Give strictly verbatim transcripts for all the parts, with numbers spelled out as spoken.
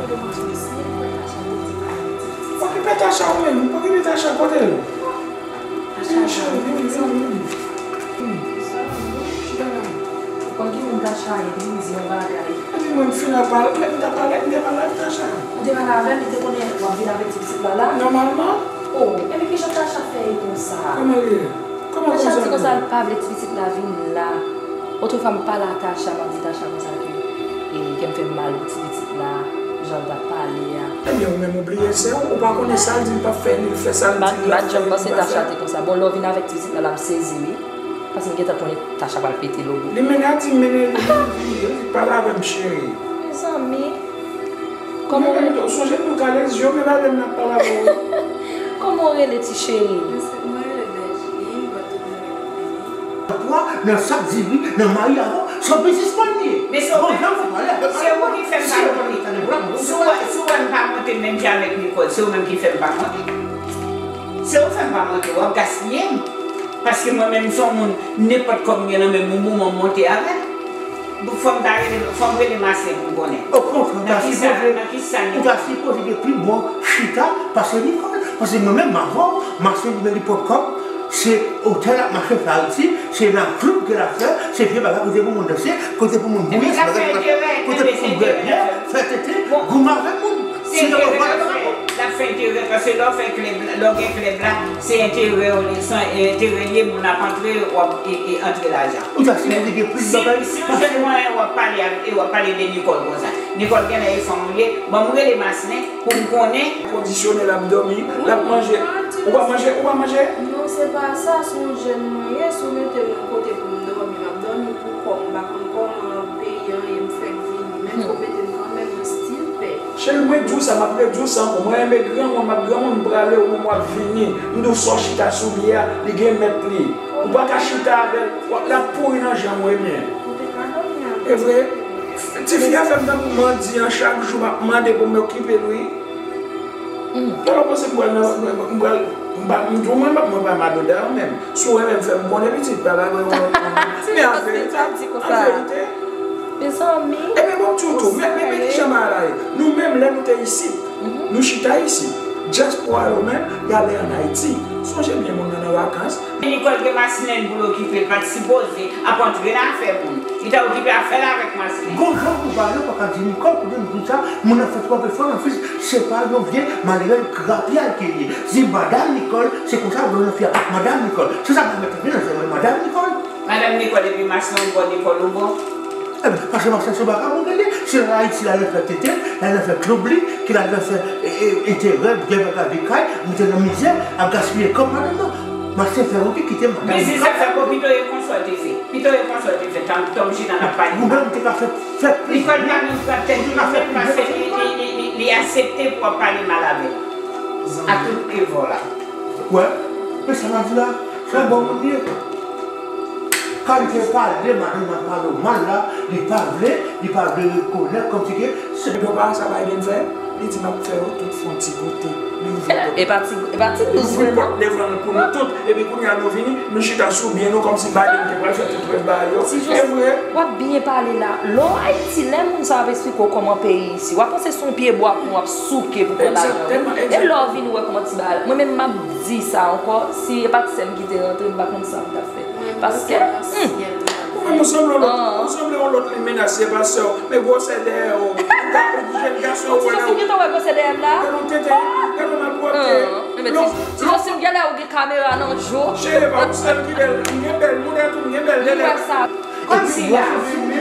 Yo kontinye siye, kwè Tacha te di pa gen ti pitit. Okipe Tacha ou menm, okipe Tacha kote l. Vini cheri, vini, vini, vini. Vini. Chita la. Ou konn ki moun Tacha ye, li di yon bagay. Epi mwen m fin ap pale, men m t ap pale, m te pale ak Tacha. Ou te pale avè l, li te konnen w ap vin avèk ti pitit la la? Nòmalman. Oh, epi kijan Tacha fè ye konsa? Kòman li ye? Kòman konsa? Tacha di konsa l pa vle ti pitit la vin la. Otrefwa m pale a Tacha, m ap di Tacha konsa ke, e, ke m fè m mal pou ti pitit la, jan l t ap pale a. Ebyen, ou menm ou bliye sè w, ou pa konnen sa l di l p ap fè, li fè sa l di l ap fè, li pa fè. M pa t janm panse Tacha te konsa. Bon, lè w vin avèk ti pitit la, la m sezi wi. Paske m gentan konnen Tacha pral pete logo. Li mennen a di, mennen li, li, li, li pale avè m, cheri. Mezanmi. Kòman w rele? Ou sonje nou kale zye w, men pa lè m ap pale avè w. Kòman w rele, ti cheri? Mwen se, mwen rele Bèjlin, but tout moun rele m Bèjlin. Pwa nan sak diri, nan mayi avan, se yon biznismann li ye. Men se ou menm, se ou ki fè m pa monte. Si w wè, si w wè m pa monte menm jan avèk Nicole, se ou menm ki fè m pa monte. Se ou fè m pa monte, w ap gaspiye m. Paske mwen menm, se yon moun, nenpòt kòb m gen nan men m, yon moman m monte avè l. Fò m ta rele, fò m rele Masen pou m konnen. Okontrè, ou ta sipoze, ou ta sipoze gen pi bon chita pase Nicole. Paske mwen menm, m avè w, Masen li menm li pran kòb, se otèl l ap mache fè Ayiti, se nan klib ke l ap fè, se vye bagay kote pou moun danse, kote pou moun bouyans, kote pou moun bwè byè, fè tete, goumen avèk moun. Si yo pa vòlè bagay moun. L ap fè enterè, paske lè w fè klèb, lè w gen klèb la, se enterè w, se enterè l ye, moun ap antre, w ap, e, e, antre lajan. Ou ta sipoze gen plis bagay. Si, si w jwenn mwayen, w ap pale ak, e w ap pale de Nicole konsa. Nicole genlè e fanm ou ye, ban m rele Maslin pou m konnen. Kondisyone, l ap dòmi, l ap manje. Ou pa manje, ou pa manje? Non, se pa sa, se yon jèn mwen ye, si w mete m yon kote pou m dòmi, m ap dòmi pou kò m, m pa konn kòman peyi an ye, m fèk vini, men fò w mete m kanmenm, mwen still pè. Cheri, mwen di w sa, m ap redi w sa ankò. Mwen renmen granmoun, m ap granmoun, m prale, ou menm w ap vini. M di w sa w chita sou li a, li gen mèt li. Ou pa ka chita avè l, w ap, l ap pouri nan janm w ebyen. Ou te ka dòmi avè l. E vre? Tifi a fè m tankou mandi an, chak jou m ap mande pou m okipe l, wi. Lè w panse m pral nan, m pral, m pa, m di w mwen, mwen pa madoda an menm. Si w renmen m, fè m konnen pitit, pa bagay yon lòt moun. Men an verite, an verite. Mezanmi. Ebyen, bon, m di w tou, men, men, men kijan bagay la ye. Nou menm, lè nou te isit, nou chita isit. Dyaspora yo menm, y ale ann Ayiti. Sonje byen, moun nan nan vakans. Nicole gen Maslin pou l okipe l, pa t sipoze ap antre nan afè moun. Li ta okipe afè l avèk Maslin. Gon jan pou ba yo pa ka di Nicole, kote m di sa, moun nan fè twòp efò nan fis, se pa yon vye malere krapyal ke li ye. Di madanm Nicole, se konsa, bon, fi a, madanm Nicole. Se sa k mèt vin nan zòrèy madanm Nicole. Madanm Nicole epi Maslin yon bò, Nicole yon bò. Ebyen, paske Maslin se yon vakabon ke li ye. Se nan Ayiti l al fè tete, l al fè klib li, ke l al fè, e, e, enterè, byen bagay, vikay, mete nan mizè, ap gaspiye kòb madanm nan. Maslin fè wout li kite madanm li. Mezanmi, sa fè bon, pito e konsa w te fè. Pito e konsa w te fè, tan, tan m chita n ap pale. Ou menm, ou te ka fè, fè plis byen. Nicole pa menm pran tèt li menm, paske li, li, li, li, li aksepte pou w ap pale mal avè l. A tout efò la. Wè, men sa m ap di la, se yon bon moun li ye. Kalite pale, madanm nan pale w mal la, li pa vle, li pa vle rekonèt kòmsi ke se. Epi w pa wè sa Biden fè? Li di, "M ap fè yo tout fè yon ti goute." Li ouvri pòt. E pa ti, e pa ti dous vre non. Li ouvri pòt devan nou pou nou tout. Epi kounye a nou vini, nou chita sou byen nou kòmsi Biden te pral fè tout rèv bagay yo. E vre. W ap byen pale la. Lè w Ayiti, lè moun sa ap eksplike w kòman peyi isi, w ap panse se yon pye bwa pou w ap souke pou pran lajan wi. E lè w vini, w wè kòman ti bagay la. Mwen menm, m ap di sa ankò, si e pa t sè m ki te rantre, m pa konn sa m t ap fè. Paske, hmm. Ou menm ou sanble yon lòt, ou sanble yon lòt limena, se pa sè w. Men gwosè dèyè w. Ou ka, ou jèn gason ou wè nan. Ti Joseph gentan wè gwosè dèyè m la? Gade yon tenten, gade yon malpwòpte. Ti Joseph, genlè ou gen kamera nan je w. Cheri, pa ou sèl ki bèl. M gen bèl, mouda tou, m gen bèl dèyè. Li wè sa. Kòmsi la,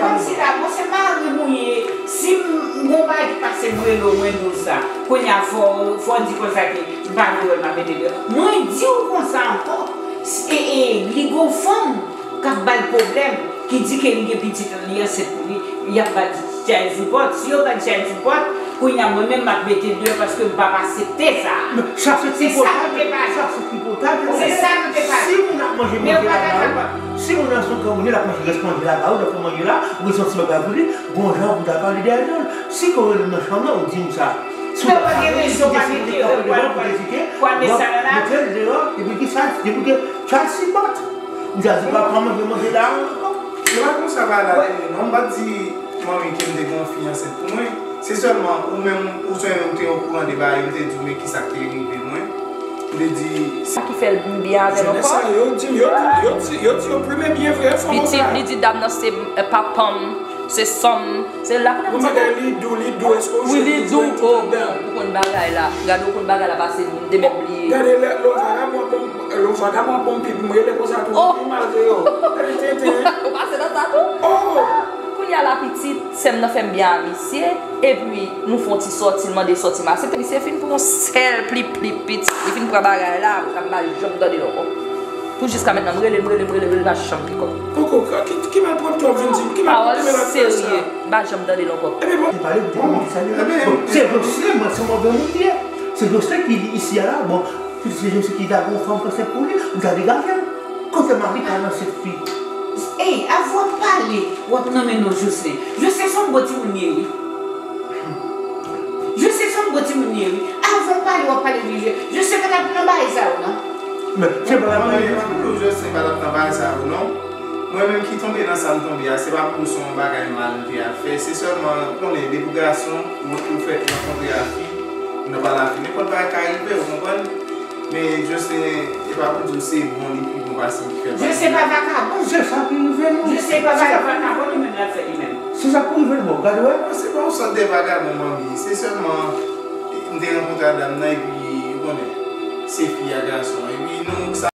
kòmsi la, bon, se mari m ou ye. Si m, m gon bagay ki pase m rele w, mwen di w sa. Kounye a fò, fò w di konsa ke m pa vle wè l, m ap mete deyò. Mwen di w konsa ankò. E, e, li gon fanm k ap ba l pwoblèm, ki di ke li gen pitit, li ansent pou li, y ap ba l child support. Si yo ba l child support, kounye a mwen menm m ap mete l deyò paske m p ap aksepte sa. Men sa se tripotay, sa se tripotay. Se sa nou te pale. Si moun ap manje manje lakay ou, si moun nan se yon granmoun, l ap manje rès manje lakay ou, l ap fè manje la, ou bezwen yon ti bagay pou li, gon jan pou ta pale dèyè do l. Si ke w rele m nan chanm nan, ou di m sa. Si w ta pale, si w te sipoze kanpe devan pou te di ke, bon, mete l deyò, epi ki sa, epi ke child support. M te di pa pran manje, manje la ankò. Se pa konsa bagay la te ye non. M pa t di manmi ke m te gen yon fi ansent pou mwen. Se sèlman ou menm, ou se ou te okouran de bagay yo, m te di w men kisa k te rive mwen. M te di, Sa ki fè l vin byen avè l ankò. Jenès sa yo di m, yo di, yo di, yo di yo plimen byen vre, fò m Pitit, li di dam nan se eh, papa m, se san m, se la. Bon bagay, li dou, li dou, èske w jwenn li dou? Oh, bon, ou konn bagay la. Gade, ou konn bagay la pase moun, m te menm bliye. Gade, lè yon vagabon ap ban m, yon vagabon ap ban m pye pou m rele konsa tou, wi, malgre yo. Gade tenten. Ou pase nan sa tou? Oh! Kounye a la pitit, sè m nan fè m byen a misye, epi nou fè yon ti sòti, l mande sòti, m aksepte. Misye fin pran yon sèl plip plip pitit, li fin pran bagay la, sa m pa janm tande l ankò. Pou jiska mentnan, m rele l, m rele l, m rele l, m rele l, l pa janm pikòp. Koko, ki, ki malpwòpte w ap vin di m? Ki malpwòpte m ap fè sa? Pawòl serye, m pa janm tande l ankò. Ebyen, bon. Se pa li k di m sa, bon, se Joslin, mwen, se mwen menm li ye. Se Joslin ki di isi a la, bon, se Joslin ki ta gen yon fanm k ansent pou li, m ta degaje m. Kote mari pa nan sèt fi. Ey, avan w ap pale, w ap nonmen non Joslin. Joslin se yon bon timoun li ye wi. Joslin se yon bon timoun li ye wi. Avan w pale, w ap pale de Joslin. Joslin pa t ap nan bagay sa yo non. Men, se pa la premye fwa. Joslin pa t ap nan bagay sa yo non. Mwen menm ki tonbe nan sa m tonbe a, se pa pou se yon bagay mal m te ap fè. Se sèlman, ou konnen, depi w gason, ou, ou fèk rankontre a fi, ou nan pale a fi, nenpòt bagay ka rive, ou konprann? Men Jocelyn, e pa pou di w se bon li pi bon pase m ki fè bagay. Jocelyn pa vakabon. Se sa ki rive nou. Jocelyn pa vakabon. Vakabon li menm l ap fè li menm. Se sa ki rive nou, bon, gade wè. Se pa yon sòt de vakabon manmi. Se sèlman, m te rankontre a dam nan epi, ou konnen, se fi a gason. Epi nou, sa.